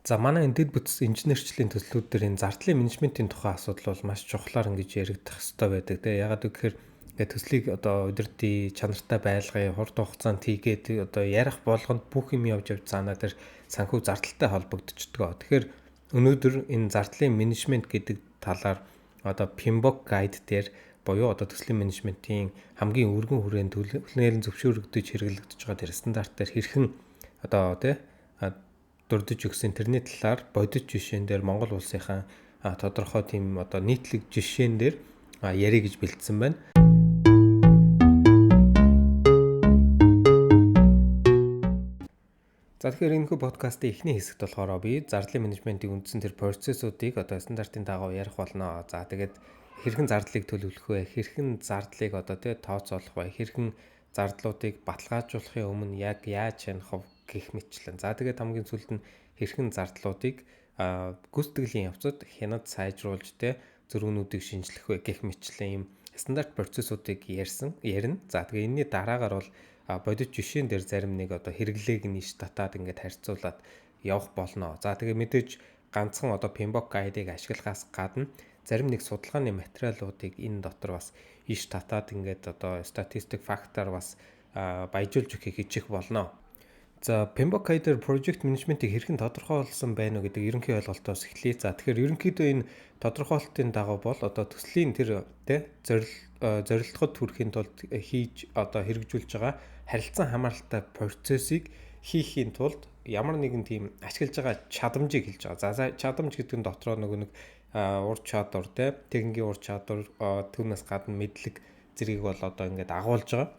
За, манай энэ дэд бүтц инженерчлийн төслүүд дээр энэ зардлын менежментийн тухай асуудал бол маш чухлаар ингэж яригдах ёстой байдаг те. Ягаад гэвэл ингээд төслийг одоо удирдъя, чанартай байлгая, хурд хугацаанд хийгээд одоо ярих болгонд бүх юм явж явж цаанаа тэр санхүү зардалтай холбогдчихдог. Тэгэхээр өнөөдөр энэ зардлын менежмент гэдэг талаар одоо PMBOK guide дээр буюу одоо төслийн менежментийн хамгийн өргөн хүрээнд төлөвлөлөөр зөвшөөрөгдөж хэрэглэгдэж байгаа тэр стандарт дээр хэрхэн одоо тий дурдж өгсөн тэрний талаар бодит жишээн дээр Монгол улсынхаа тодорхой тийм одоо нийтлэг жишээн дээр ярих гэж бэлдсэн байна. За, тэгэхээр энэхүү подкастын эхний хэсэгт болохоор би зардлын менежментийн үндсэн тэр процессуудыг одоо стандартын дагуу ярих болно. За, тэгээд хэрхэн зардлыг төлөвлөх вэ? Хэрхэн зардлыг одоо тий тооцоолох вэ? Хэрхэн зардлуудыг баталгаажуулахын өмнө яг яаж хянах вэ гэх мэтчлэн. За, тэгээд хамгийн сүүлд нь хэрхэн зардлуудыг гүйцэтгэлийн явцад хянад сайжруулж те зөрүүнүүдийг шинжлэх вэ гэх мэтчлэн ийм стандарт процессуудыг ярьна. За, тэгээ энэний дараагаар бол бодит жишээн дээр зарим нэг одоо хэрэглээг нь иш татаад ингээд харьцуулаад явах болно. За, тэгээ мэдээж ганцхан одоо PMBOK guide-ыг ашиглахаас гадна зарим нэг судалгааны материалуудыг энэ дотор бас иш татаад ингээд одоо статистик фактор бас баяжуулж өгөхийг хичээх болно. За, PMBOK дээр project management-ийг хэрхэн тодорхойлсон байна уу гэдэг ерөнхий ойлголтоос эхлэе. За, тэгэхээр ерөнхийдөө энэ тодорхойлолтын дагуу бол одоо төслийн тэр тэ зорилгод хүрэхийн тулд хийж одоо хэрэгжүүлж байгаа харилцан хамааралтай процессыг хийхийн тулд ямар нэгэн тийм ашиглаж байгаа чадамжийг хэлж байгаа. За, чадамж гэдэг нь дотроо нөгөө нэг ур чадвар те техникийн ур чадвар, түүнээс гадна мэдлэг зэргийг бол одоо ингээд агуулж байгаа.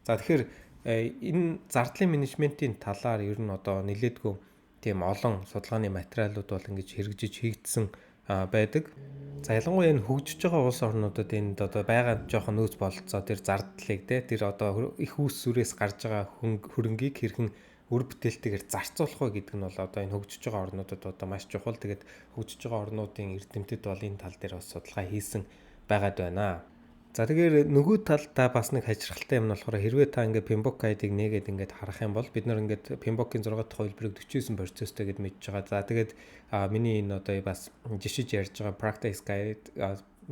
За, тэгэхээр энэ зардлын менежментийн талаар ер нь одоо нэлээдгүй тийм олон судалгааны материалууд бол ингэж хэрэгжиж хийгдсэн байдаг. За, ялангуяа энэ хөгжиж байгаа улс орнуудад энд одоо байгаа жоохон нөөц бололцоо тэр зардлыг те тэр одоо их үүс сүрээс гарч байгаа хөрөнгийг хэрхэн үр бүтээлтэйгээр зарцуулах вэ гэдэг нь бол одоо энэ хөгжиж байгаа орнуудад одоо маш чухал. Тэгээд хөгжиж байгаа орнуудын эрдэмтэд бол энэ тал дээр бас судалгаа хийсэн байгаад байна. За, тэгэхээр нөгөө талдаа бас нэг хажиргалтай юм нь болохоор хэрвээ та ингээд PMBOK guide-ыг нээгээд ингээд харах юм бол бид нар ингээд PMBOK-ийн 6 дахь хувилбарыг 49 процесстэй гэд мэдж байгаа. За, тэгээд миний энэ одоо бас жишиж ярьж байгаа practice guide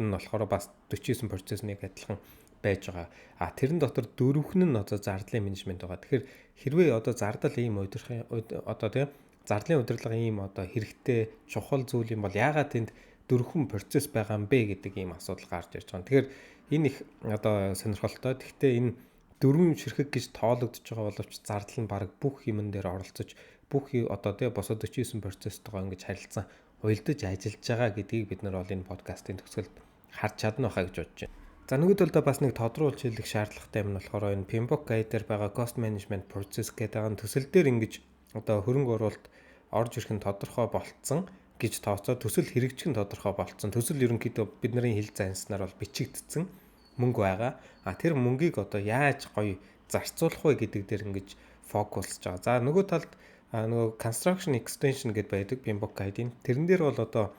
нь болохоор бас 49 процессыг адилхан байж байгаа. А тэрэн дотор дөрвөн нь одоо зардлын менежмент байгаа. Тэгэхээр хэрвээ одоо зардал ийм удирдах одоо тийм зардлын удирдлага ийм одоо хэрэгтэй чухал зүйл юм бол яагаад тэнд дөрвөн процесс байгаа юм бэ гэдэг ийм асуудал гарч ирж байгаа. Тэгэхээр энэ их одоо сонирхолтой. Гэхдээ энэ дөрвөн ширхэг гэж тоологдож байгаа боловч зардал нь баг бүх юмн дээр оролцож бүх одоо тий босод 49 процесстойгоо ингэж харилцан уялдаж ажиллаж байгаа гэдгийг бид нар бол энэ подкастын төгсгөлд харж чадна байхаа гэж бодож байна. За, нөгөө талдаа бас нэг тодруулж хэлэх шаардлагатай юм нь болохоор энэ PMBOK guide дээр байгаа cost management process гэдэг байгаа төсөл дээр ингэж одоо хөрөнгө оруулалт орж ирэх нь тодорхой болцсон гэж тооцоо, төсөл хэрэгжих нь тодорхой болцсон. Төсөл ерөнхийдөө бидний хэл занснаар бол бичигдсэн мөнгө байгаа. А тэр мөнгийг одоо яаж гоё зарцуулах вэ гэдэг дээр ингэж фокуслж байгаа. За, нөгөө талд нөгөө construction extension гэдээ байдаг PMBOK guide-ийн. Тэрэн дээр бол одоо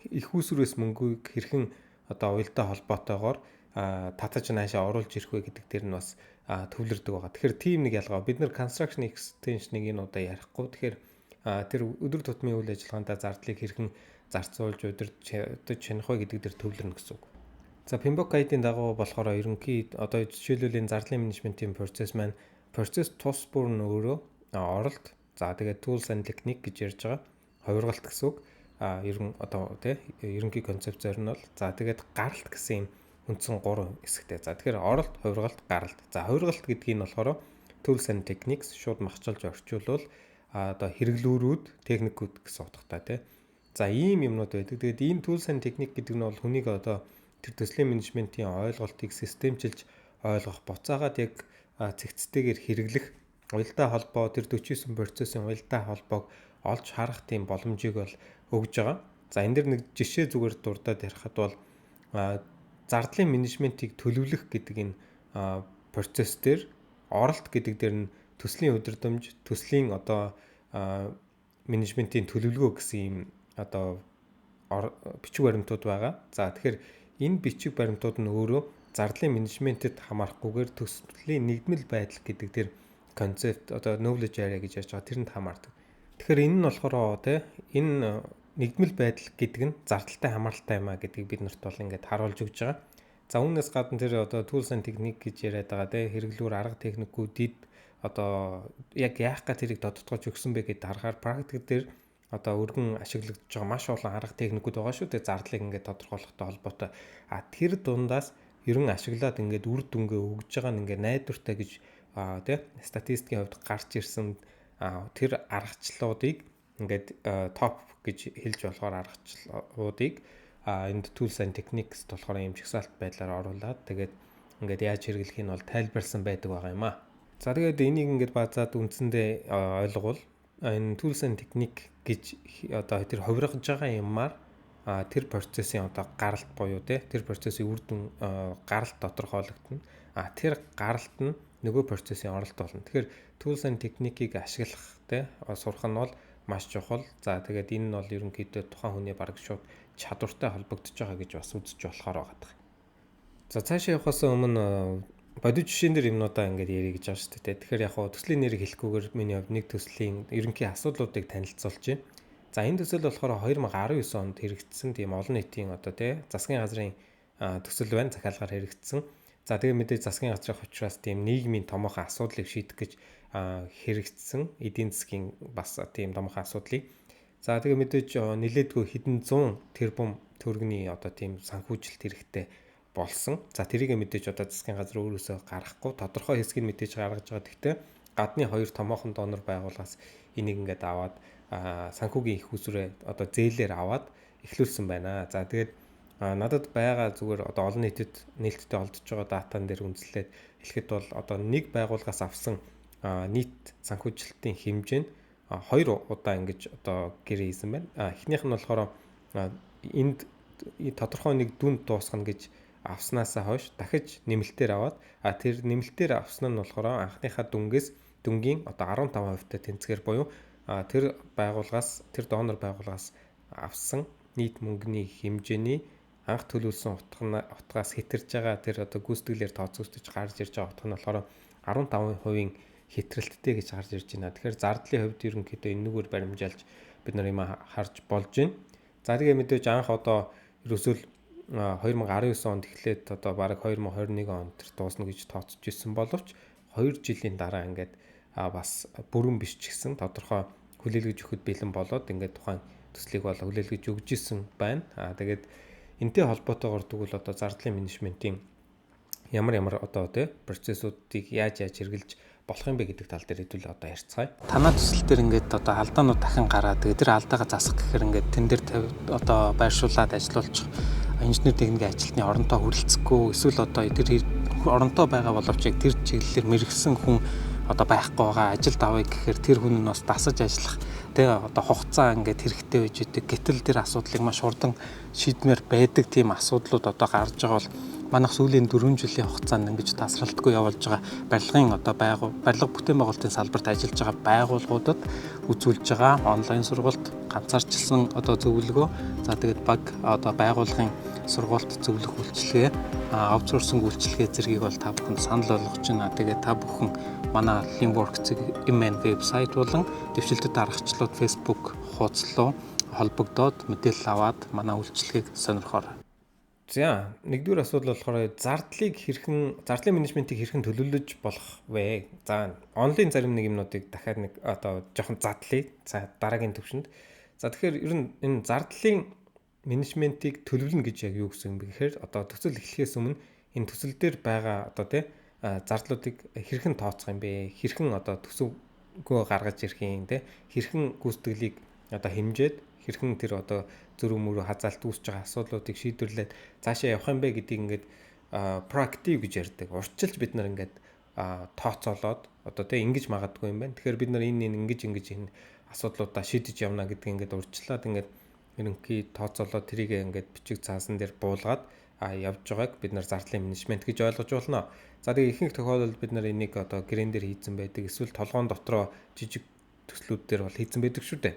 их усүрээс мөнгөийг хэрхэн одоо уялдаа холбоотойгоор татаж наашаа оруулж ирэх вэ гэдэг дээр нь бас төвлөрдөг байгаа. Тэгэхээр тийм нэг ялгаа. Бид нар construction extension-ыг энэ удаа ярихгүй. Тэгэхээр тэр өдөр тутмын үйл ажиллагаанд зардлыг хэрхэн зарцуулж удирдах хянах вэ гэдэг дээр төвлөрнө гэсэн үг. За, PMBOK guide-ийн дагуу болохоор ерөнхий одоо жишээлбэл энэ зардлын менежментийн процесс маань процесс тус бүр нь өөрөө оролт, за тэгээд tools and technique гэж ярьж байгаа хувиргалт гэсэн үг. А ер нь одоо тий ерөнхий концепт зорино бол за тэгээд гаралт гэсэн юм үндсэн гурван хэсэгтэй. За, тэгэхээр оролт, хувиргалт, гаралт. За, хувиргалт гэдгийг нь болохоор tools and techniques шууд махчилж орчуулвал одоо хэрэглүүрүүд, техникүүд гэсэн утгатай тий. За, ийм юмнууд байдаг. Тэгээд ийм tools and technique гэдэг нь бол хүнийг одоо тэр төслийн менежментийн ойлголтыг системчилж ойлгох, буцаагаад яг цэгцтэйгээр хэрэглэх, уялдаа холбоо, тэр 49 процессын уялдаа холбоог олж харах тийм боломжийг бол өгж байгаа. За, энэ дэр нэг жишээ зүгээр дурдаад ярихад бол зардлын менежментийг төлөвлөх гэдэг энэ процесс дээр оролт гэдэг дээр нь төслийн удирдамж, төслийн одоо менежментийн төлөвлөгөө гэсэн ийм одоо бичиг баримтууд байгаа. За, тэгэхээр энэ бичиг баримтууд нь өөрөө зардлын менежментэд хамаарахгүйгээр төслийн нэгдмэл байдал гэдэг тэр концепт одоо knowledge area гэж ярьж байгаа тэрэнд хамаардаг. Тэгэхээр энэ нь болохоор те энэ нэгдмэл байдал гэдэг нь зардалтай хамааралтай юм а гэдгийг бид нарт бол ингээд харуулж өгч байгаа. За үүнээс гадна тэр одоо tools and technique гэж яриад байгаа те хэрэглүүр арга техникүүдэд одоо яг яах га тэрийг тодотгож өгсөн бэ гэдээ харахаар практик дээр одоо өргөн ашиглагдж байгаа маш олон арга техникүүд байгаа шүү дээ, зардлыг ингээд тодорхойлохтой холбоотой. А тэр дундаас ерөн ашиглаад ингээд үр дүнгээ өгж байгаа нь ингээд найдвартай гэж тий статистикийн хувьд гарч ирсэн тэр аргачлалуудыг ингээд топ гэж хэлж болохоор аргачлалуудыг энд tools and techniques болохоор ийм жагсаалт байдлаар оруулаад, тэгээд ингээд яаж хэрэглэхийг нь бол тайлбарлсан байдаг байгаа юм а. За, тэгээд энийг ингээд базаад үндсэндээ ойлговол энэ tools and technique гэж одоо тэр хувиргаж байгаа юмар тэр процессын одоо гаралт буюу те тэр процессын үр дүн, гаралт тодорхойлогдоно. А тэр гаралт нь нөгөө процессын оролт болно. Тэгэхээр tools and technique-ийг ашиглах те сурах нь бол маш чухал. За, тэгээд энэ нь бол ерөнхийдөө тухайн хүний бараг шууд чадвартай холбогдож байгаа гэж бас үзэж болохоор байгаа. За, цаашаа явахаас өмнө бодит жишээн дээр юмнуудаа ингээд ярих гэж байгаа шүү дээ. Тэгэхээр яг хуу төслийн нэрийг хэлэхгүйгээр миний хувьд нэг төслийн ерөнхий асуудлуудыг танилцуулж байна. За, энэ төсөл болохоор 2019 онд хэрэгжсэн тийм олон нийтийн одоо тий засгийн газрын төсөл байна, захиалгаар хэрэгжсэн. За, тэгээ мэдээж засгийн газрын учраас тийм нийгмийн томоохон асуудлыг шийдэх гэж хэрэгжсэн, эдийн засгийн бас тийм томоохон асуудлыг. За, тэгээ мэдээж нилээдгүй хэдэн зуун тэрбум төгрөгийн одоо тийм санхүүжилт хэрэгтэй болсон. За, тэрийг мэдээж одоо засгийн газар өөрөөсөө гаргахгүй, тодорхой хэсгийг мэдээж гаргаж байгаа. Гэхдээ гадны хоёр томоохон донор байгууллагаас энийг ингээд аваад, санхүүгийн их усрээ одоо зээлээр аваад эхлүүлсэн байна. За, тэгээд надад байгаа зүгээр одоо олон нийтэд нээлттэй олдож байгаа датан дээр үндэслээд хэлэхэд бол одоо нэг байгууллагаас авсан нийт санхүүжилтийн хэмжээ нь хоёр удаа ингэж одоо гэрээ хийсэн байна. Эхнийх нь болохоор энд тодорхой нэг дүнд дуусгана гэж авснаасаа хойш дахиж нэмэлтээр аваад, тэр нэмэлтээр авсан нь болохоор анхныхаа дүнгээс дүнгийн одоо 15% та тэнцгээр буюу тэр байгууллагаас, тэр донор байгууллагаас авсан нийт мөнгөний хэмжээний анх төлөвлөсөн утгаас хэтэрж байгаа тэр одоо гүйцэтгэлээр тооцогдож гарч ирж байгаа утга нь болохоор 15% хэтрэлттэй гэж гарч ирж байна. Тэгэхээр зардлын хувьд ерөнхийдөө энэгээр баримжаалж бид нар юм харж болж байна. За, тэгээ мэдээж анх одоо ерөөсөө 2019 онд эхлээд одоо бараг 2021 онд тэр дуусна гэж тооцож ирсэн боловч 2 жилийн дараа ингээд бас бүрэн биш ч гэсэн тодорхой хүлээлгэж өгөхөд бэлэн болоод ингээд тухайн төслийг бол хүлээлгэж өгж исэн байна. Тэгээд энтэй холбоотойгоор тэгвэл одоо зардлын менежментийн ямар ямар одоо тий процессуудыг яаж яаж хэрэгжилж болох юм бэ гэдэг тал дээр хэдүүл одоо ярьцгаая. Танаа төсөл дээр ингээд одоо алдаанууд дахин гараад, тэгээд тэр алдаагаа засах гэхээр ингээд тэн дээр одоо байршуулад ажилуулчих инженер техникийн ажилтны оронтой хүрэлцэхгүй, эсвэл одоо тэр оронтой байгаа боловч яг тэр чиглэлээр мэргэсэн хүн одоо байхгүй байгаа, ажилд авъя гэхээр тэр хүн нь бас дасаж ажиллах тэ одоо хугацаа ингээд хэрэгтэй байж идэг. Гэтэл тэр асуудлыг маш хурдан шийдмээр байдаг тийм асуудлууд одоо гарч байгаа бол манайх сүүлийн 4 жилийн хугацаанд ингэж тасралтгүй явуулж байгаа барилгын одоо барилга бүтээн байгуулалтын салбарт ажиллаж байгаа байгууллагуудад үзүүлж байгаа онлайн сургалт, ганцаарчилсан одоо зөвлөгөө, за тэгээд баг одоо байгууллагын сургалт, зөвлөх үйлчилгээ, аутсорсинг үйлчилгээ зэргийг бол та бүхэнд санал болгож байна. Тэгээд та бүхэн манай Limworks.mn вебсайт болон дэвшилтэт дарагчлууд Facebook хуудас руу холбогдоод мэдээлэл аваад манай үйлчилгээг сонирхоорой. За, нэгдүгээр асуудал болохоор зардлыг хэрхэн, зардлын менежментийг хэрхэн төлөвлөж болох вэ? За, онлайн зарим нэг юмнуудыг дахиад нэг одоо жоохон задлаа. За, дараагийн төвшөнд. За, тэгэхээр ер нь энэ зардлын менежментийг төлөвлөнө гэж яг юу гэсэн юм бэ гэхээр одоо төсөл эхлэхээс өмнө энэ төсөл дээр байгаа одоо тий зардлуудыг хэрхэн тооцох юм бэ? Хэрхэн одоо төсөвгөө гаргаж ирэх юм те? Хэрхэн гүйцэтгэлийг одоо хэмжээд, хэрхэн тэр одоо зөрүү мөрөө хазаалт үүсэж байгаа асуудлуудыг шийдвэрлээд цаашаа явах юм бэ гэдгийг ингээд proactive гэж ярьдаг. Урьдчилж бид нар ингээд тооцоолоод одоо тий ингэж магадгүй юм байна. Тэгэхээр бид нар энэ ингэж ингэж энэ асуудлуудаа шийдэж явна гэдгийг ингээд урьдчилаад ингээд ерөнхий тооцоолоод тэрийг ингээд бичиг цаасан дээр буулгаад явж байгааг бид нар зардлын менежмент гэж ойлгож байна. За, тэгээ ихэнх тохиолдолд бид нар энийг одоо гэрэн дээр хийцэн байдаг, эсвэл толгоон дотроо жижиг төслүүд дээр бол хийцэн байдаг шүү дээ.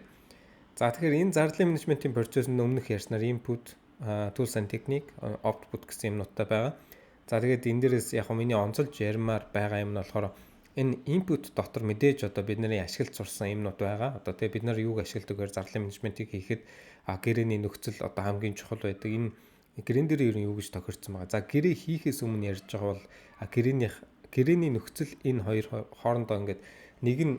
За, тэгэхээр энэ зардлын менежментийн процесс нь өмнөх ярьснаар input, tools and technique, output гэсэн юмнуудтай байгаа. За, тэгээд энэ дээрээс яг миний онцолж ярмаар байгаа юм нь болохоор Энэ input дотор мэдээж одоо бидний ашиглаж сурсан юмнууд байгаа. Одоо тэгээ бид нар юуг ашигладаг гэхээр зарлын менежментийг хийхэд гэрээний нөхцөл одоо хамгийн чухал байдаг. Энэ гэрэн дээр ер нь юу гэж тохирцсон байгаа. За, гэрээ хийхээс өмнө ярьж байгаа бол гэрээний нөхцөл, энэ хоёр хоорондоо ингээд нэг нь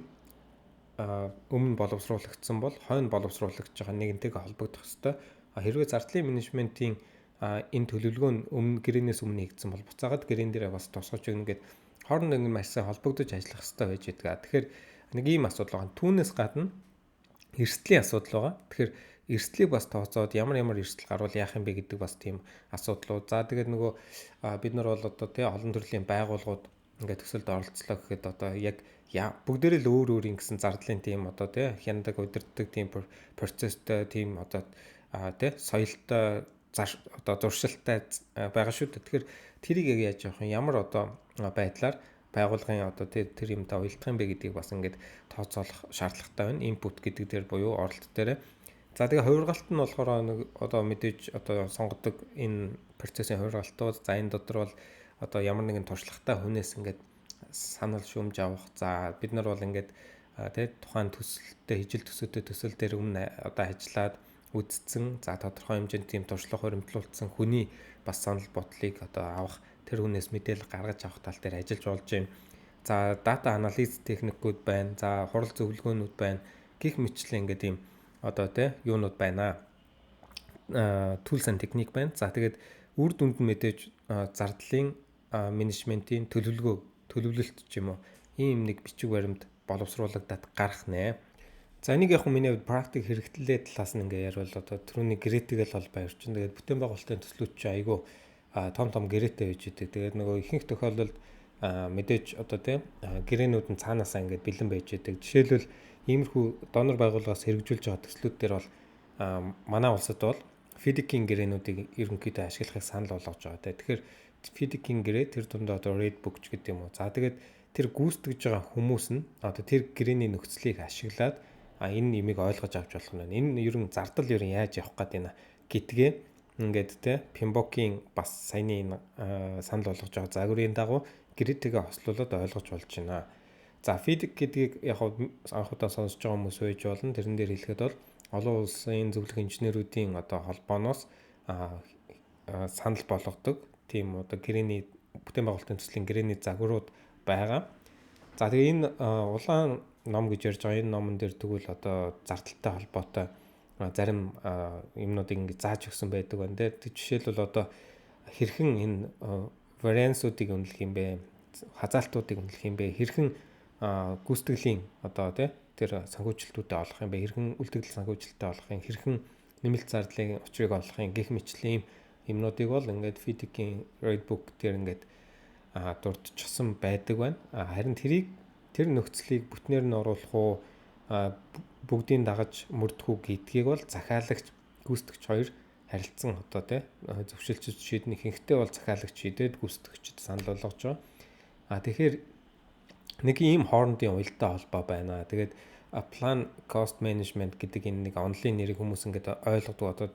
өмнө боловсруулагдсан бол хойно боловсруулагдж байгаа нэгэнтэйгээ холбогдох ёстой. Хэрвээ зардлын менежментийн энэ төлөвлөгөө нь өмнө, гэрээнээс өмнө хийгдсэн бол буцаагаад гэрээн дээрээ бас тусгаж өгнө гээд хоорондоо ингэ маш сайн холбогдож ажиллах ёстой байж байдаг. Тэгэхээр нэг ийм асуудал байгаа. Түүнээс гадна эрсдлийн асуудал байгаа. Тэгэхээр эрсдлийг бас тооцоод ямар ямар эрсдэл гарвал яах юм бэ гэдэг бас тийм асуудлууд. За, тэгээд нөгөө бид нар бол одоо тий олон төрлийн байгууллагууд ингээд төсөлд оролцлоо гэхэд одоо яг бүгдээрээ л өөр өөр ингэсэн зардлын тийм одоо тий хянадаг, удирддаг тийм процесстэй, тийм одоо тий соёлтой, одоо зуршилтай байгаа шүү дээ. Тэгэхээр тэрийг яг яаж явах юм, ямар одоо байдлаар байгууллагын одоо тэр юмтай уялдах юм бэ гэдгийг бас ингээд тооцоолох шаардлагатай байна. Input гэдэг дээр буюу оролт дээр. За, тэгээ хувиргалт нь болохоор нэг одоо мэдээж одоо сонгодог энэ процессын хувиргалтууд, за, энэ дотор бол одоо ямар нэгэн туршлагатай хүнээс ингээд санал шүүмж авах. За, бид нар бол ингээд тий тухайн төсөлтөд, хижил төсөөтэй төсөл дээр өмнө одоо ажиллаад үзсэн, за, тодорхой хэмжээнд тийм туршлага хуримтлуулсан хүний бас санал бодлыг одоо авах, тэр хүнээс мэдээлэл гаргаж авах тал дээр ажиллаж болж байна. За, data analysis техникүүд байна. За, хурал зөвлөгөөнүүд байна. Гэх мэтчлэн ингээд ийм одоо тий юунууд байна. Tools and technique байна. За, тэгээд үр дүнд нь мэдээж зардлын менежментийн төлөвлөгөө, төлөвлөлт ч юм уу, ийм нэг бичиг баримт боловсруулагдаад гарах нэ. За, энийг яг миний хувьд практик хэрэгтлээ талаас нь ингээ ярил одоо түрүүний гэрээтэйгээ л холбоо явуулчин. Тэгээд бүтээн байгуулалтын төслүүд чинь айгүй том том гэрээтэй байж идэг. Тэгээд нөгөө ихэнх тохиолдолд мэдээж одоо тийм гэрээнүүд нь цаанаасаа ингээд бэлэн байж идэг. Жишээлбэл, иймэрхүү донор байгууллагаас хэрэгжүүлж байгаа төслүүд дээр бол манай улсад бол FIDIC-ийн гэрээнүүдийг ерөнхийдөө ашиглахыг санал болгож байгаа. Тэгэхээр FIDIC-ийн гэрээ, тэр дундаа одоо Red Book ч гэдэг юм уу. За, тэгээд тэр гүйцэтгэж байгаа хүмүүс нь одоо тэр гэрээний нөхцөлийг ашиглаад энэ имийг ойлгож авч болох нь байна. Энэ ер нь зардал ер нь яаж явах гээд байна гэдгээ ингээд те PMBOK-ийн бас саяны энэ санал болгож байгаа загварын дагуу гэрээтэйгээ хослуулаад ойлгож болж байна. За, FIDIC гэдгийг яг анх удаа сонсож байгаа хүмүүс байж болно. Тэрэн дээр хэлэхэд бол олон улсын зөвлөх инженерүүдийн одоо холбооноос санал болгодог тийм одоо гэрээний, бүтээн байгуулалтын төслийн гэрээний загварууд байгаа. За, тэгээ энэ улаан ном гэж ярьж байгаа энэ номон дээр тэгвэл одоо зардалтай холбоотой зарим юмнуудыг ингэ зааж өгсөн байдаг байна те. Жишээлбэл, одоо хэрхэн энэ variance-уудыг үнэлэх юм бэ? Хазаалтуудыг үнэлэх юм бэ? Хэрхэн гүйцэтгэлийн одоо тий тэр санхүүжилтүүдэд олох юм бэ? Хэрхэн үлдэгдэл санхүүжилттэй олох юм? Хэрхэн нэмэлт зардлын учрыг олох юм? Гэх мэтчлийн юмнуудыг бол ингээд FIDIC-ийн Red Book дээр ингээд дурдчихсан байдаг байна. Харин тэрийг, тэр нөхцөлийг бүтнээр нь оруулах уу, бүгдийг дагаж мөрдөх үү гэдгийг бол захиалагч, гүйцэтгэгч хоёр харилцан одоо тий зөвшөлтөж шийднэ. Ихэнхдээ бол захиалагч шийдээд гүйцэтгэгчид санал болгож байгаа. Тэгэхээр нэг ийм хоорондын уялдаа холбоо байна. Тэгээд plan cost management гэдэг энэ нэг онлын нэрийг хүмүүс ингээд ойлгодог. Одоо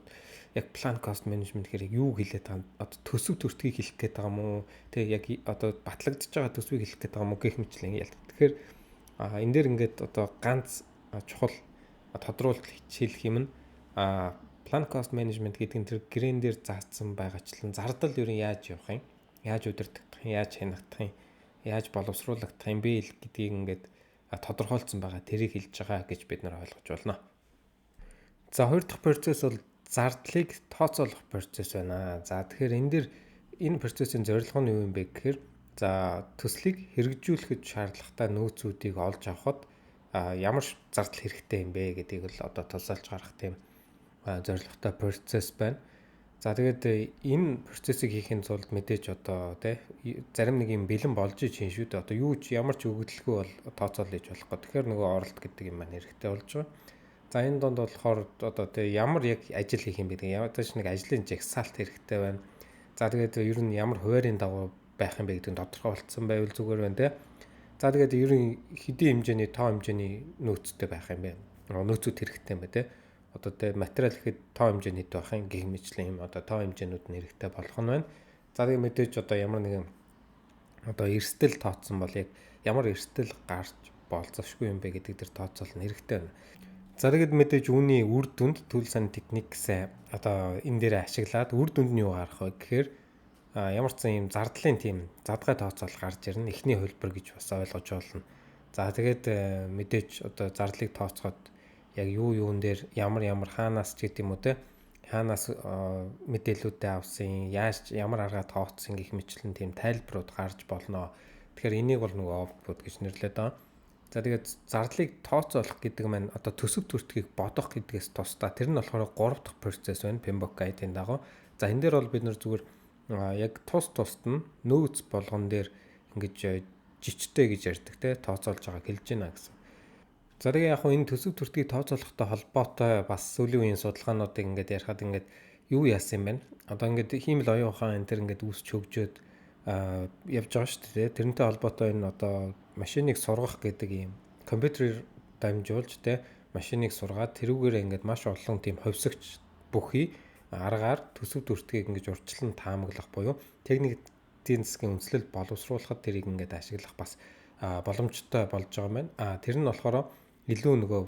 яг plan cost management гэхээр юу хэлээд байгаа юм? Одоо төсөв төртгийг хэлэх гээд байгаа юм уу? Тэг яг одоо батлагдчихж байгаа төсвийг хэлэх гээд байгаа юм уу гэх мэтчлэн ялдаг. Тэгэхээр энэ дээр ингээд одоо ганц чухал тодруулалт хэлэх юм нь plan cost management гэдэг нь тэр гэрээн дээр заасан байгаачлан зардал ер нь яаж явах юм? Яаж удирдах юм? Яаж хянагдах юм? Яаж боловсруулагдах юм бэ гэдгийг ингээд тодорхойлцсон байгаа. Тэрийг хэлж байгаа гэж бид нар ойлгож байна. За, хоёр дахь процесс бол зардлыг тооцоолох процесс байна. За, тэгэхээр энэ дээр энэ процессын зорилго нь юу юм бэ гэхээр, за, төслийг хэрэгжүүлэхэд шаардлагатай нөөцүүдийг олж авахад ямар зардал хэрэгтэй юм бэ гэдгийг л одоо тусалж гаргах тийм зорилготой процесс байна. За, тэгээд энэ процессыг хийхин тулд мэдээж одоо тий зарим нэг юм бэлэн болж чинь шүү дээ. Одоо юу ч, ямар ч өгөгдөлгүй бол тооцоол хийж болохгүй. Тэгэхээр нөгөө оролт гэдэг юм маань хэрэгтэй болж байгаа. За, энэ донд болохоор одоо тий ямар яг ажил хийх юм бэ гэдэг, ямар ч нэг ажлын жагсаалт хэрэгтэй байна. За, тэгээд ер нь ямар хуваарийн дагуу байх юм бэ гэдэг нь тодорхой болцсон байвал зүгээр байна те. За, тэгээд ер нь хэдийн хэмжээний, тоо хэмжээний нөөцтэй байх юм бэ? Нөөцүүд хэрэгтэй юм байна те. Одоо те материал гэхэд тоо хэмжээний хэд байх юм гэх мэтчлэн юм одоо тоо хэмжээнүүд нь хэрэгтэй болох нь байна. За, тэгээд мэдээж одоо ямар нэгэн одоо эрсдэл тооцсон бол яг ямар эрсдэл гарч болзошгүй юм бэ гэдэг дээр тооцоол нь хэрэгтэй байна. За тэгээд мэдээж үүний үр дүнд tools and techniques одоо энэ дээр ашиглаад үр дүнд нь юу гарах вэ гэхээр ямар ч зэн юм зардлын тийм задгай тооцоол гарч ирнэ. Эхний хувилбар гэж бас ойлгож болно. За тэгээд мэдээж одоо зардлыг тооцоход яг юу юун дээр ямар ямар хаанаас ч гэдэг юм уу те, хаанаас мэдээллүүдээ авсан, яаж ямар аргаар тооцсон гэх мэтчлэн тийм тайлбарууд гарч болно. Тэгэхээр энийг бол нөгөө output гэж нэрлэдэг байгаа. За тэгээд зардлыг тооцоолох гэдэг маань одоо төсөв төртгийг бодох гэдгээс тусдаа тэр нь болохоор 3 дахь процесс байна PMBOK Guide-ын дагуу. За энэ дээр бол бид нар зүгээр яг тус тусад нь нөөц болгон дээр ингэж жичтэй гэж ярьдаг те, тооцоолж байгааг хэлж байна гэсэн. За тэгээ яг энэ төсөв төртгийг тооцоолохтой холбоотой бас сүүлийн үеийн судалгаануудыг ингээд ярихад ингээд юу яасан юм бэ? Одоо ингээд хиймэл оюун ухаан энэ төр ингээд үүсч хөгжөөд явж байгаа шүү дээ. Тэрнтэй холбоотой энэ одоо машиныг сургах гэдэг ийм компьютерээр дамжуулж те, машиныг сургаад тэрүүгээр ингээд маш олон тийм хувьсагч бүхий аргаар төсөв төртгийг ингэж урьдчилан таамаглах буюу техник эдийн засгийн үндэслэл боловсруулахад тэрийг ингээд ашиглах бас боломжтой болж байгаа юм байна. А тэр нь болохоор илүү нөгөө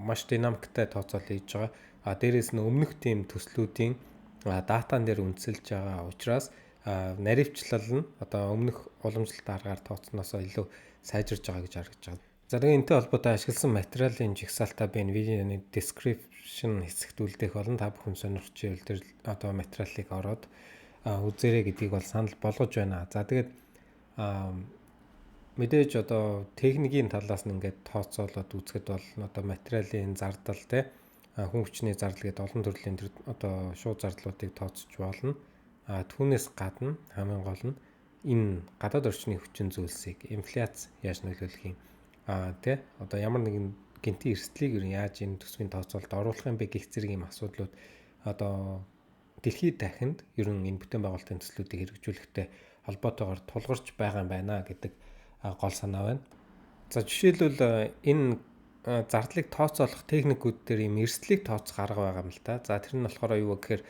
маш динамиктай тооцоол хийж байгаа. А дээрээс нь өмнөх тийм төслүүдийн датан дээр үндэслэж байгаа учраас наривчлал нь одоо өмнөх уламжлалт аргаар тооцсоноосоо илүү сайжирж байгаа гэж харагдаж байгаа. За тэгээ энэтэй холбоотой ашигласан материалын жагсаалтаа би энэ видеоны description хэсэгт үлдээх болон та бүхэн сонирхч байвал тэр одоо материалыг ороод үзээрэй гэдгийг бол санал болгож байна. За тэгээд мэдээж одоо техникийн талаас нь ингээд тооцоолоод үзэхэд бол одоо материалын зардал те, хүн хүчний зардал гэдэг олон төрлийн тэр одоо шууд зардлуудыг тооцож болно. А түүнээс гадна хамгийн гол нь энэ гадаад орчны хүчин зүйлсийг инфляц яаж нөлөөлөх юм, тэ одоо ямар нэгэн гэнтийн эрсдлийг ер нь яаж энэ төсвийн тооцоололд оруулах юм бэ гэх зэрэг юм асуудлууд одоо дэлхийд дахинд ер нь энэ бүтээн байгуулалтын төслүүдийг хэрэгжүүлэхтэй холбоотойгоор тулгарч байгаа юм байна гэдэг гол санаа байна. За жишээлбэл энэ зардлыг тооцоолох техникүүд дээр ийм эрсдлийг тооцох арга байгаа юм л да. За тэр нь болохоор юу вэ гэхээр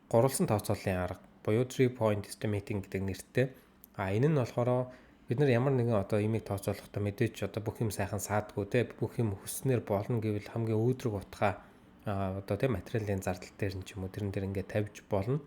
гурвалсан тооцооллын арга буюу 3 point estimating гэдэг нэртэй. А энэ нь болохоор бид нар ямар нэгэн одоо имийг тооцоолохдоо мэдээж одоо бүх юм сайхан саадгүй те, бүх юм хүснээр болно гэвэл хамгийн өөдрөг утгаа одоо те материалын зардал дээр нь ч юм уу тэрэн дээр ингээд тавьж болно.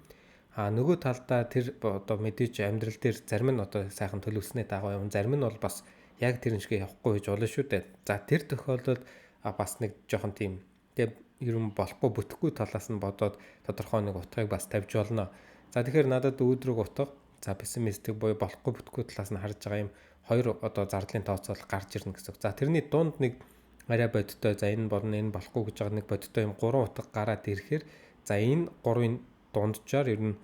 А нөгөө талдаа тэр одоо мэдээж амьдрал дээр зарим нь одоо сайхан төлөвлөснээ дагуу юм, зарим нь бол бас яг тэрэн шиг явахгүй гэж болно шүү дээ. За тэр тохиолдолд бас нэг жоохон тийм те ер нь болохгүй бүтэхгүй талаас нь бодоод тодорхой нэг утгыг бас тавьж болно. За тэгэхээр надад өөдрөг утга, за пессимистик буюу болохгүй бүтэхгүй талаас нь харж байгаа юм хоёр одоо зардлын тооцоол гарч ирнэ гэсэн. За тэрний дунд нэг арай бодиттой, за энэ болно, энэ болохгүй гэж байгаа нэг бодиттой юм гурван утга гараад ирэхээр за энэ гурвын дунджаар ер нь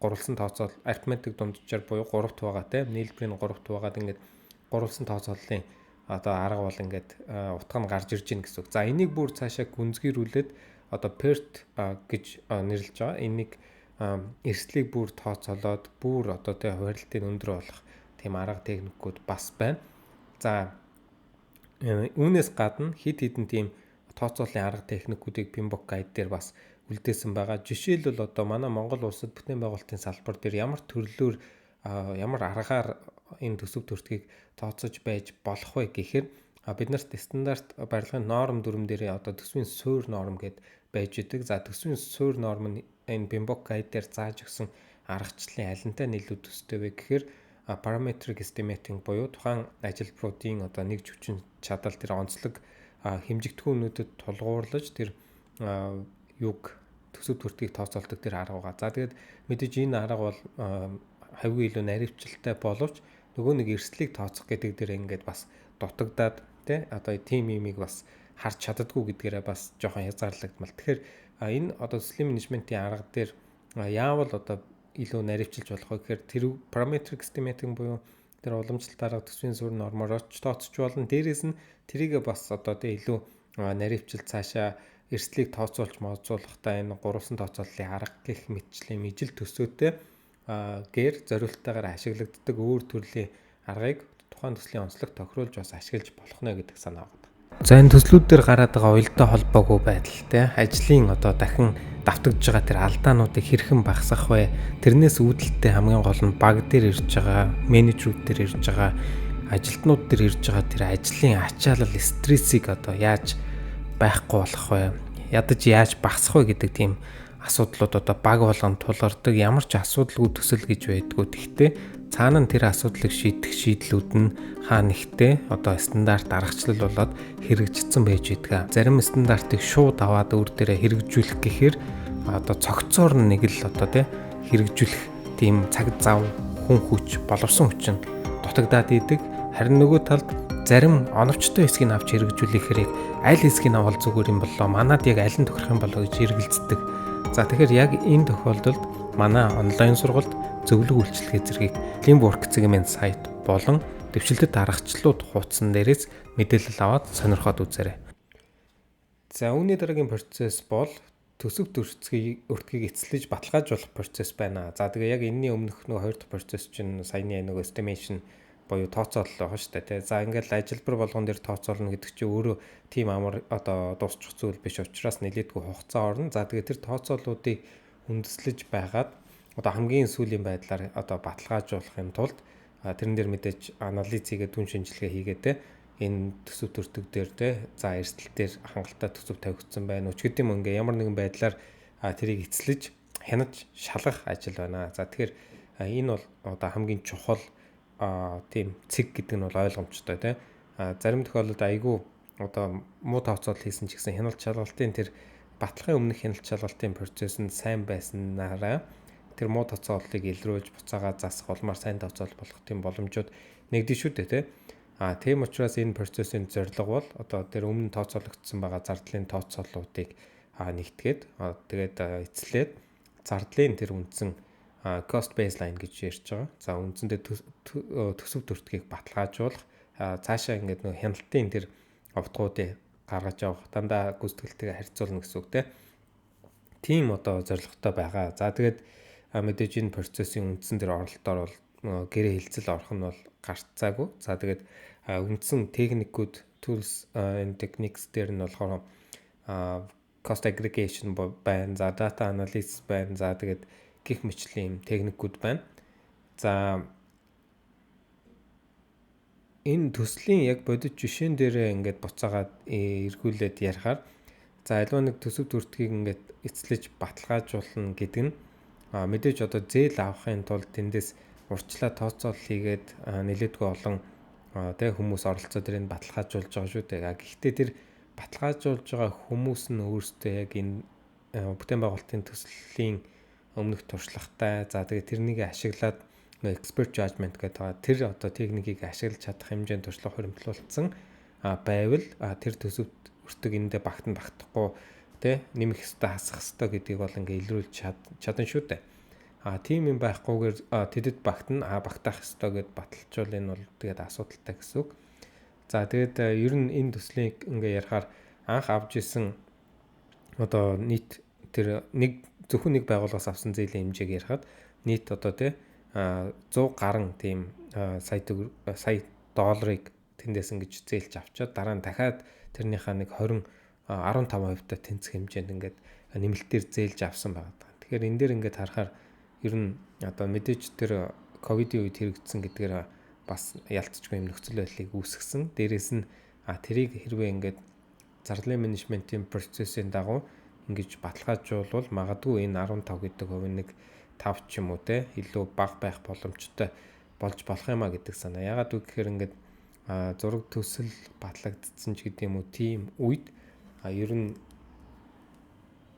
гурвалсан тооцоол арифметик дунджаар буюу 3 хуваагаа те, нийлбэрийн 3 хуваагаад ингээд гурвалсан тооцооллын одоо арга бол ингээд утга нь гарч ирж гин гэсэн үг. За энийг бүр цаашаа гүнзгийрүүлээд одоо PERT гэж нэрлэж байгаа. Энийг эрсдлийг бүр тооцоолоод бүр одоо тэ хуваарилтыг өндөр болох тийм арга техникүүд бас байна. За үүнээс гадна хэд хэдэн тийм тооцооллын арга техникүүдийг PMBOK Guide дээр бас үлдээсэн байгаа. Жишээлбэл одоо манай Монгол улсад бүтээн байгуулалтын салбар дээр ямар төрлөөр ямар аргаар энэ төсөв төртгийг тооцож байж болох вэ гэхээр бид нарт стандарт барилгын норм дүрэм дээрээ одоо төсвийн суурь норм гэд байж идэг. За төсвийн суурь норм нь энэ PMBOK Guide дээр зааж өгсөн аргачлалын алинтай нийлүү төстэй вэ гэхээр parametric estimating буюу тухайн ажилбаруудын одоо нэг хүчин чадал тэр онцлог хэмжигдэхүүнүүдэд тулгуурлаж тэр юг төсөв төртгийг тооцоолдог тэр арга байгаа. За тэгээд мэдээж энэ арга бол хавьгүй илүү наривчлалтай боловч нөгөө нэг эрсдлийг тооцох гэдэг дээр ингээд бас дутагдаад тий одоо тим имийг бас харж чаддаггүй гэдгээрээ бас жоохон хязгаарлагдмал. Тэгэхээр энэ одоо төслийн менежментийн арга дээр яавал одоо илүү наривчилж болох вэ гэхээр тэр parametric estimating буюу тэр уламжлалт арга төсвийн суурь нормоор ч тооцож болно. Дээрээс нь тэрийгэ бас одоо тий илүү наривчил цаашаа эрсдлийг тооцоолж моцуулахдаа энэ гурвалсан тооцооллын арга гэх мэтчлийн ижил төсөөтэй гэр зориулттайгаар ашиглагддаг өөр төрлийн аргыг тухайн төслийн онцлог тохируулж бас ашиглаж болох нэ гэдэг санаа байна. За энэ төслүүд дээр гараад байгаа уялдаа холбоогүй байдал те ажлын одоо дахин Давтагдж байгаа тэр алдаануудыг хэрхэн багасгах вэ? Тэрнээс үүдэлтэй хамгийн гол нь баг дээр ирж байгаа, менежерүүд дээр ирж байгаа, ажилтнууд дээр ирж байгаа тэр ажлын ачаалал, стрессийг одоо яаж байхгүй болох вэ? Ядаж яаж багасгах вэ гэдэг тийм асуудлууд одоо баг болгонд тулгардаг. Ямар ч асуудалгүй төсөл гэж байдгүй. Гэхдээ цаана нь тэр асуудлыг шийдэх шийдлүүд нь хаа нэгтээ одоо стандарт аргачлал болоод хэрэгжигдсэн байж байдаг. Зарим стандартыг шууд аваад өөр дээрээ хэрэгжүүлэх гэхээр одоо цогцоор нэг л одоо тий хэрэгжүүлэх тийм цаг зав, хүн хүч, боловсон хүчин дутагдаад идэг. Харин нөгөө талд зарим оновчтой хэсгийг авч хэрэгжүүлэхээр яг аль хэсгийг авал зүгээр юм болоо, манад яг аль нь тохирох юм болоо гэж эргэлздэг. За, тэгэхээр яг энэ тохиолдолд манай онлайн сургалт, зөвлөх үйлчилгээ зэргийг Limwork цэгийн сайт болон дэвшилтэт аргачлалууд хуудсан дээрээс мэдээлэл аваад сонирхоод үзээрэй. За, үүний дараагийн процесс бол төсөв өртгийг эцэслэж баталгаажуулах процесс байна. За, тэгээ яг энэний өмнөх нөгөө хоёр дахь процесс чинь саяны нөгөө estimation буюу тооцоолол байгаа шүү дээ, тий. За, ингээл ажилбар болгон дээр тооцоолно гэдэг чинь өөрөө тийм амар одоо дуусчих зүйл биш учраас нэлээдгүй хугацаа орно. За, тэгээ тэр тооцоолуудыг үндэслэж байгаад одоо хамгийн сүүлийн байдлаар одоо баталгаажуулахын тулд тэрэн дээр мэдээж анализ хийгээд, дүн шинжилгээ хийгээд, те, энэ төсөв төртөг дээр, те, за, эрсдэл дээр хангалттай төсөв тавигдсан байна уу ч гэдэг юм, ингээ ямар нэгэн байдлаар тэрийг эцэслэж хянаж шалгах ажил байна. За, тэгэхээр энэ бол одоо хамгийн чухал тийм цэг гэдэг нь бол ойлгомжтой, тий. Зарим тохиолдолд айгүй одоо муу тооцоолол хийсэн ч гэсэн хяналт шалгалтын тэр баталгааны өмнөх хяналт шалгалтын процесс нь сайн байснараа тэр муу тооцооллыг илрүүлж, буцаагаа засах, улмаар сайн тооцоолол болох тийм боломжууд нэгдэн шүү дээ, тий. Тийм учраас энэ процессын зорилго бол одоо тэр өмнө тооцоологдсон байгаа зардлын тооцооллуудыг нэгтгээд, тэгээд эцэслээд зардлын тэр үндсэн cost baseline гэж ярьж байгаа. За, үндсэндээ төсөв төртгийг баталгаажуулах, цаашаа ингээд нөгөө хяналтын тэр овдгуудыг гаргаж авах, дандаа гүйцэтгэлтэйгээ харьцуулна гэсэн үг, те. Тийм одоо зорилготой байгаа. За, тэгээд мэдээж энэ процессын үндсэн тэр оролтоор бол гэрээ хэлцэл орох нь бол гарцаагүй. За, тэгээд үндсэн техникүүд, tools and techniques дээр нь болохоор cost aggregation байна. За, data analysis байна. За, тэгээд гэх мэтчлийн техникүүд байна. За, энэ төслийн яг бодит жишээн дээрээ ингээд буцаагаад эргүүлээд ярихаар, за, аливаа нэг төсөв төртгийг ингээд эцэслэж баталгаажуулна гэдэг нь мэдээж одоо зээл авахын тулд тэндээс урьдчилаа тооцоолол хийгээд нэлээдгүй олон тэг хүмүүс оролцоо тэрийг баталгаажуулж байгаа шүү дээ. Гэхдээ тэр баталгаажуулж байгаа хүмүүс нь өөрсдөө яг энэ бүтээн байгуулалтын төслийн өмнөх туршлагатай. За, тэгээ тэрнийг ашиглаад expert judgment гэдэг байгаа. Тэр одоо техникийг ашиглаж чадах хэмжээнд туршлага хуримтлуулсан байвал тэр төсөвт өртөг эндээ багтана, багтахгүй, тэ, нэмэх ёстой, хасах ёстой гэдгийг бол ингээ илрүүлж чадан шүү дээ. Тийм юм байхгүйгээр тэдэд багтана, багтаах ёстой гэд баталчвал энэ бол тэгээд асуудалтай гэсэн үг. За, тэгээд ер нь энэ төслийг ингээ ярихаар анх авч исэн одоо нийт тэр нэг зөвхөн нэг байгууллагаас авсан зээлийн хэмжээг ярихад нийт одоо тий 100 гарan тийм сая сая долларыг тэндээс ингэж зээлж авчаад, дараа нь дахиад тэрнийхээ нэг 20 15% та тэнцэх хэмжээнд ингээд нэмэлтээр зээлж авсан байгаа. Тэгэхээр энэ дээр ингээд харахаар ер нь одоо мэдээж тэр ковидын үед хэрэгжсэн гэдгээр бас ялцчгүй юм нөхцөл байдлыг үүсгэсэн. Дээрээс нь тэрийг хэрвээ ингээд зарлалын менежментийн процессын дагуу ингэж баталгаажуулбал магадгүй энэ 15 гэдэг хувь нэг 5 ч юм уу, те, илүү бага байх боломжтой болж болох юм а гэдэг санаа. Ягаад вэ гэхээр ингээд зураг төсөл батлагдсан ч гэдэг юм уу, тийм үед ер нь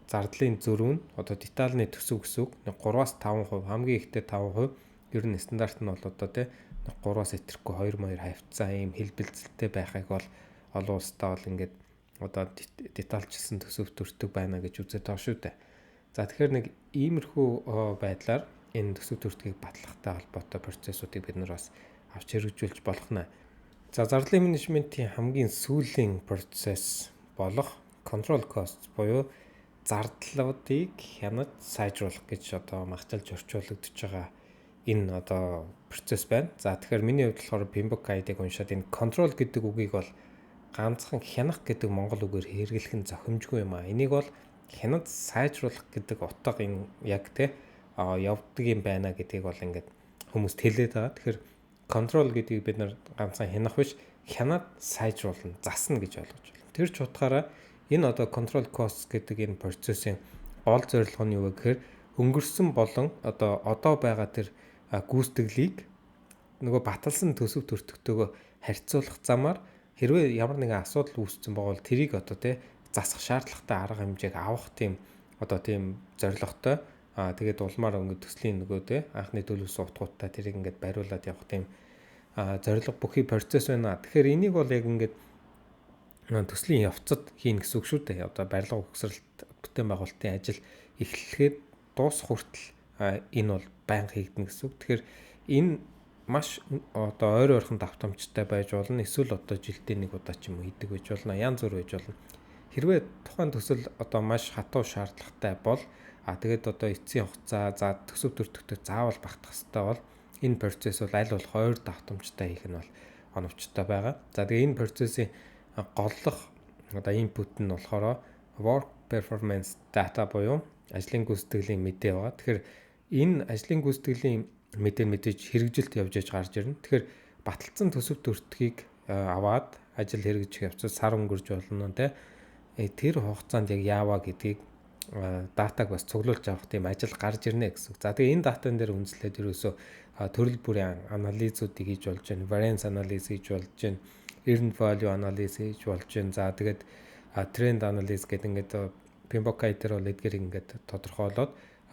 зардлын зөрүү нь одоо детальны төсөв гэсэн үг 3-аас 5%, хамгийн ихтэй 5%, ер нь стандарт нь бол одоо, те, 3-аас итэрэхгүй 2 2 хавьцаа ийм хэлбэлзэлтэй байхыг бол олон улстай бол ингээд одоо детальчилсан төсөв төртөг байна гэж үзээд байгаа шүү дээ. За, тэгэхээр нэг иймэрхүү байдлаар энэ төсөв төртгийг батлахтай холбоотой процессуудыг бид нар бас авч хэрэгжүүлж болох нэ. За, зарлалын менежментийн хамгийн сүүлийн процесс болох control costs буюу зардлуудыг хянаж сайжруулах гэж одоо магтаалж орчуулагдаж байгаа энэ одоо процесс байна. За, тэгэхээр миний хувьд болохоор PMBOK Guide-ыг уншаад энэ control гэдэг үгийг бол ганцхан хянах гэдэг монгол үгээр хэрэглэх нь зохимжгүй юм а. Энийг бол Хянаад сайжруулах гэдэг утга энэ яг те явдаг юм байна гэдгийг бол ингээд хүмүүст хэлээд байгаа. Тэгэхээр control гэдгийг бид нар ганцхан хянах биш, хянаад сайжруулна, засна гэж ойлгож байна. Тэр ч утгаараа энэ одоо control cost гэдэг энэ процессын гол зорилго нь юу вэ гэхээр өнгөрсөн болон одоо байгаа тэр гүйцэтгэлийг нөгөө баталсан төсөв төртөгтэйгөө харьцуулах замаар хэрвээ ямар нэгэн асуудал үүссэн байгаа бол тэрийг одоо тий засах шаардлагатай арга хэмжээг авах тийм одоо тийм зорилготой. Тэгээд улмаар ингээд төслийн нөгөө тий анхны төлөвлөсөн утгуудтай тэрийг ингээд бариулаад явах тийм зорилго бүхий процесс байна. Тэгэхээр энийг бол яг ингээд төслийн явцад хийнэ гэсэн үг шүү дээ. Одоо барилга угсралт, бүтээн байгуулалтын ажил эхлэхэд дуусах хүртэл энэ бол байнга хийгдэнэ гэсэн үг. Тэгэхээр энэ маш одоо ойр ойрхон давтамжтай байж болно. Эсвэл одоо жилдээ нэг удаа ч юм уу хийдэг байж болно. Янз бүр байж болно. Хэрвээ тухайн төсөл одоо маш хатуу шаардлагатай бол тэгээд одоо эцсийн хугацаа за төсөв төртөгтөө заавал багтах хэрэгтэй бол энэ процесс бол аль болох ойр давтамжтай хийх нь бол оновчтой байгаа. За, тэгээ энэ процессын голлох одоо input нь болохоор work performance data буюу ажлын гүйцэтгэлийн мэдээ байгаа. Тэгэхээр энэ ажлын гүйцэтгэлийн мэдээ мэдээж хэрэгжилт явж яж гарч ирнэ. Тэгэхээр баталсан төсөв төртгийг аваад ажил хэрэгжих явцад сар өнгөрж болно те. Тэр хугацаанд яг яаваа гэдгийг датаг бас цуглуулж авах тийм ажил гарч ирнэ гэсэн. За, тэгээ энэ датан дээр үндэслээд ерөөсөө төрөл бүрийн анализуудыг хийж болж байна. Variance анализ хийж болж байна. Earned value анализ хийж болж байна. За, тэгээд тренд анализ гэдэг ингээд PMBOK дээр бол эдгээрийг ингээд тодорхойлоод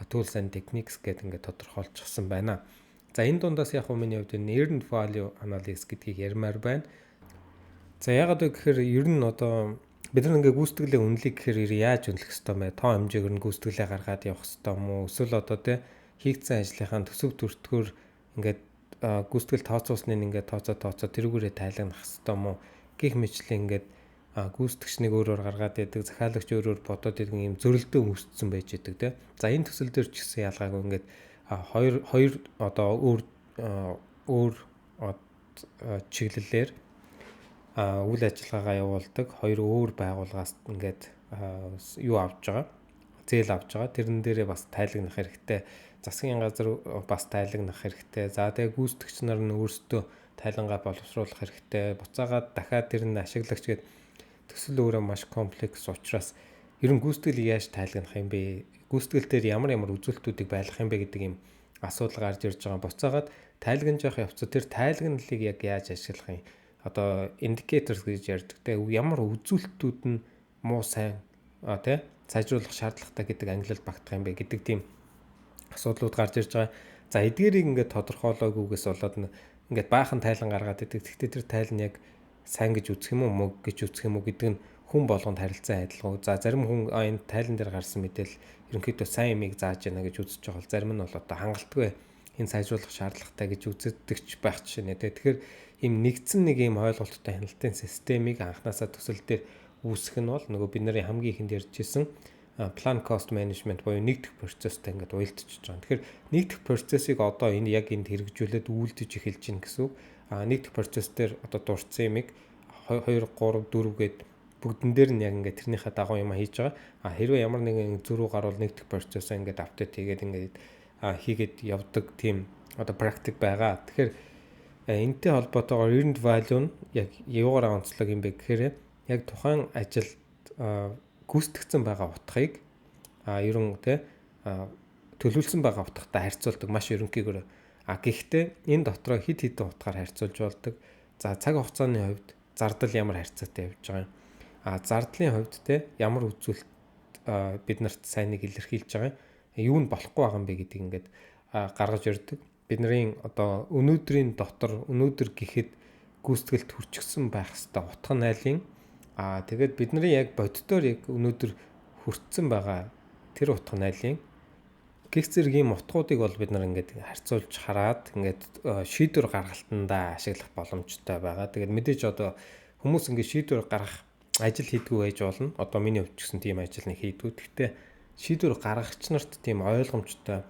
tools and techniques гэдэг ингээд тодорхойлчихсан байна. За, энэ дундаас яг миний хувьд энэ earned value analysis гэдгийг ярмаар байна. За, яагаад вэ гэхээр ер нь одоо бид нар ингээ гүйцэтгэлээ үнэлэх гэхээр яаж үнэлэх ёстой юм бэ? Тоо хэмжээгээр нь гүйцэтгэлээ гаргаад явах ёстой юм уу? Эсвэл одоо тий хийгдсэн ажлынхаа төсөв төртгөөр ингээд гүйцэтгэл тооцоолсныг ингээд тооцоо тооцоо тэрүүгээрээ тайлагнах ёстой юм уу? Гэх мэтчилэн ингээд гүйцэтгэгч нэг өөрөөр гаргаад идэг, захиалагч өөрөөр бодоод идэг юм зөрөлдөө үүссэн байж идэг тий. За, энэ төсөл дээр ч гэсэн ялгаагүй ингээд хоёр одоо өөр өөр чиглэлээр үйл ажиллагаагаа явуулдаг хоёр өөр байгууллагаас ингээд юу авч байгаа, зээл авч байгаа. Тэрэн дээрээ бас тайлагнах хэрэгтэй. Засгийн газар бас тайлагнах хэрэгтэй. За, тэгээ гүйцэтгэгч нар нь өөрсдөө тайлангаа боловсруулах хэрэгтэй. Буцаагаад дахиад тэр нь ашиглагч гээд төсөл өөрөө маш комплекс учраас ер нь гүйцэтгэлийг яаж тайлагнах юм бэ? Гүйцэтгэл дээр ямар ямар үзүүлэлтүүдийг байлгах юм бэ гэдэг юм асуудал гарч ирж байгаа. Буцаагаад тайлагнаж явах явцад тэр тайлагналыг яг яаж ашиглах юм? Одоо indicators гэж ярьдаг те, ямар үзүүлэлтүүд нь муу, сайн тий сайжруулах шаардлагатай гэдэг ангилал багтах юм бэ гэдэг тийм асуудлууд гарч ирж байгаа. За, эдгээрийг ингээд тодорхойлоогүйгээс болоод ингээд баахан тайлан гаргаад идэг. Гэхдээ тэр тайлан яг сайн гэж үзэх юм уу, муу гэж үзэх юм уу гэдэг нь хүн болгонд харилцан адилгүй. За, зарим хүн энэ тайлан дээр гарсан мэдээлэл ерөнхийдөө сайн юмыг зааж байна гэж үзэж байгаа бол зарим нь бол одоо хангалтгүй, энэ сайжруулах шаардлагатай гэж үздэгч байх жишээ нэ. Тэгэхээр ийм нэгдсэн нэг ийм ойлголттой хяналтын системийг анханасаа төсөл дээр үүсгэх нь бол нөгөө бид нарын хамгийн ихэнд ярьж ирсэн plan cost management буюу нэгдэх процесстэй ингээд уялдчихж байгаа. Тэгэхээр нэгдэх процессыг одоо энэ яг энд хэрэгжүүлээд үйлдэж эхэлж байна гэсэн үг. А нэгдэх процесс дээр одоо дурдсан юмыг 2 3 4 гээд бүгдэн дээр нь яг ингээд тэрнийхээ дагуу юм хийж байгаа. А хэрвээ ямар нэгэн зөрүү гарвал нэгдэх процессоо ингээд update хийгээд ингээд хийгээд явдаг тийм одоо практик байгаа. Тэгэхээр энэтэй холбоотойгоор earned value нь яг юугаар онцлог юм бэ гэхээр яг тухайн ажилд гүйцэтгэгдсэн байгаа утгыг ер нь те төлөвлөсөн байгаа утгатай харьцуулдаг маш ерөнхийгөөр. А гэхдээ энэ дотроо хэд хэдэн утгаар харьцуулж болдог. За, цаг хугацааны хувьд зардал ямар харьцаатай явж байгаа юм. А зардлын хувьд те ямар үзүүлэлт бид нарт сайныг илэрхийлж байгаа юм. Юу нь болохгүй байгаа юм бэ гэдгийг ингээд гаргаж ирдэг. Бидний одоо өнөөдрийн дотор өнөөдөр гэхэд гүйцэтгэлд хүрчихсэн байх хэвээр утга найлын тэгээд бидний яг боддоор яг өнөөдөр хүртсэн байгаа тэр утга найлын гэх зэрэг ийм утгуудыг бол бид нар ингээд харьцуулж хараад ингээд шийдвэр гаргалтандаа ашиглах боломжтой байгаа. Тэгээд мэдээж одоо хүмүүс ингээд шийдвэр гаргах ажил хийдгүү байж болно. Одоо миний хувьд ч гэсэн тийм ажил нэг хийдгүү. Гэхдээ шийдвэр гаргагч нарт тийм ойлгомжтой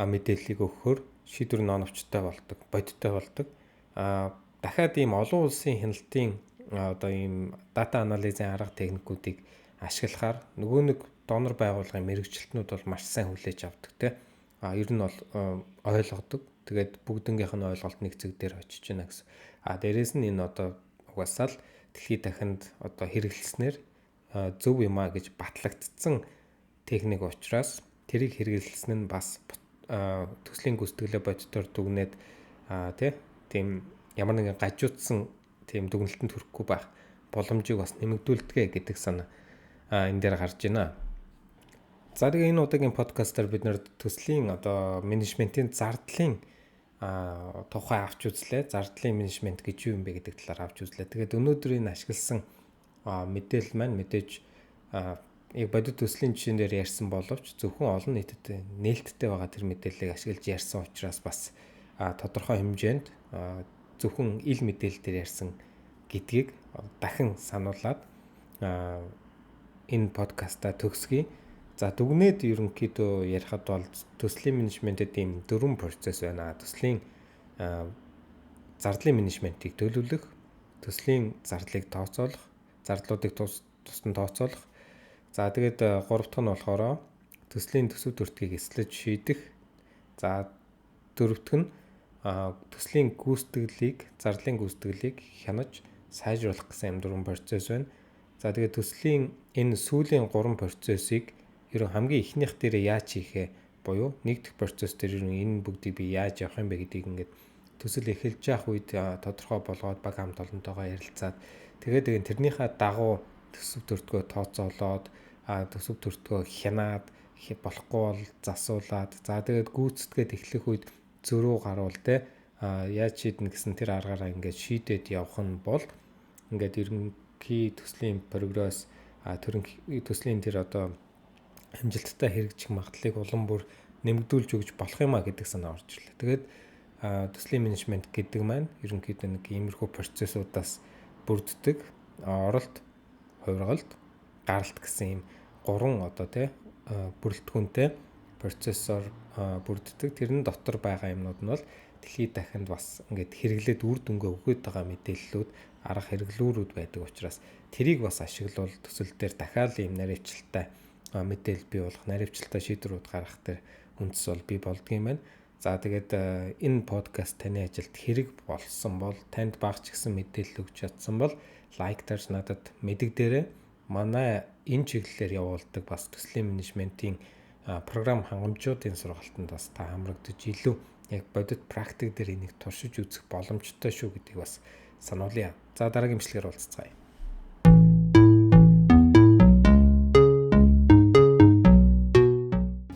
мэдээллийг өгөхөөр шийдвэр нь оновчтой болдог, бодиттой болдог. А дахиад ийм олон улсын хяналтын одоо ийм дата анализын арга техникүүдийг ашиглахаар нөгөө нэг донор байгууллагын мэргэжилтнүүд бол маш сайн хүлээж авдаг те. А ер нь бол ойлгодог. Тэгээд бүгднгийнх нь ойлголт нэг зэг дээр очиж байна гэсэн. А дээрэс нь энэ одоо угаасаа л дэлхийд дахинд одоо хэрэглэснээр зөв юм а гэж батлагдсан техник учраас тэрийг хэрэглэсэн нь бас төслийн гүйцэтгэлээ бодитоор дүгнээд тий тийм ямар нэгэн гажуудсан тийм дүгнэлтэнд хүрэхгүй байх боломжийг бас нэмэгдүүлдэг гэдэг санаа энэ дээр гарч байна. За тэгээ энэ удаагийн подкастаар бид нэр төслийн одоо менежментийн зардлын тухай авч үзлээ. Зардлын менежмент гэж юу юм бэ гэдэг талаар авч үзлээ. Тэгээд өнөөдөр энэ ашигласан мэдээлэл маань мэдээж яг бодит төслийн жишээн дээр ярьсан боловч зөвхөн олон нийтэд нээлттэй байгаа тэр мэдээллийг ашиглаж ярьсан учраас бас тодорхой хэмжээнд зөвхөн ил мэдээлэл дээр ярьсан гэдгийг дахин сануулад энэ подкастаа төгсгөе. За дүгнээд ерөнхийдөө ярихад бол төслийн менежментэд ийм дөрвөн процесс байна. Төслийн зардлын менежментийг төлөвлөх, төслийн зардлыг тооцоолох, зардлуудыг тусдан тооцоолох. За тэгээд гурав дахь нь болохоор төслийн төсөв төртгийг эслэж шийдэх. За дөрөв дэх нь төслийн гүйцэтгэлийг, зардлын гүйцэтгэлийг хянаж сайжруулах гэсэн юм дөрвөн процесс байна. За тэгээд төслийн энэ сүүлийн гурван процессыг ер нь хамгийн эхнийх дээр яаж хийхээ буюу нэг дэх процесс дээр ер нь энэ бүгдийг би яаж явах юм бэ гэдгийг ингээд төсөл эхэлж явах үед тодорхой болгоод баг хамт олонтойгоо ярилцаад тэгээд тэрнийхээ дагуу төсөв төртгөө тооцоолоод төсөв төртгөө хянаад болохгүй бол засуулаад за тэгээд гүйцэтгээд эхлэх үед зөрүү гаруул те яаж шийднэ гэсэн тэр аргаараа ингээд шийдээд явах нь бол ингээд ерөнхий төслийн прогресс төслийн тэр одоо амжилттай хэрэгжих магадлалыг улам бүр нэмэгдүүлж өгч болох юм а гэдэг санаа орж ирлээ. Тэгээд төслийн менежмент гэдэг маань ерөнхийдөө нэг иймэрхүү процессуудаас бүрддэг. Оролт, хувиргалт, гаралт гэсэн ийм гурван одоо тий бүрэлдэхүүнтэй процессор бүрддэг. Тэрэн дотор байгаа юмнууд нь бол дэлхийд дахинд бас ингээд хэрэглээд үр дүнгээ өгöd байгаа мэдээллүүд, арга хэрэглүүрүүд байдаг учраас тэрийг бас ашиглавал төсөл дээр дахиад ийм наривчлалтай мэдээлэл бий болох, наривчлалтай шийдвэрүүд гаргах тэр үндэс бол бий болдго юм байна. За тэгээд энэ подкаст таны ажилд хэрэг болсон бол, танд бага ч гэсэн мэдээлэл өгч чадсан бол лайк дарж надад мэдэгдээрэй. Манай энэ чиглэлээр явуулдаг бас төслийн менежментийн програм хангамжуудын сургалтанд бас та хамрагдаж илүү яг бодит практик дээр энийг туршиж үзэх боломжтой шүү гэдгийг бас сануулъя. За дараагийн бичлэгээр уулзцгаая.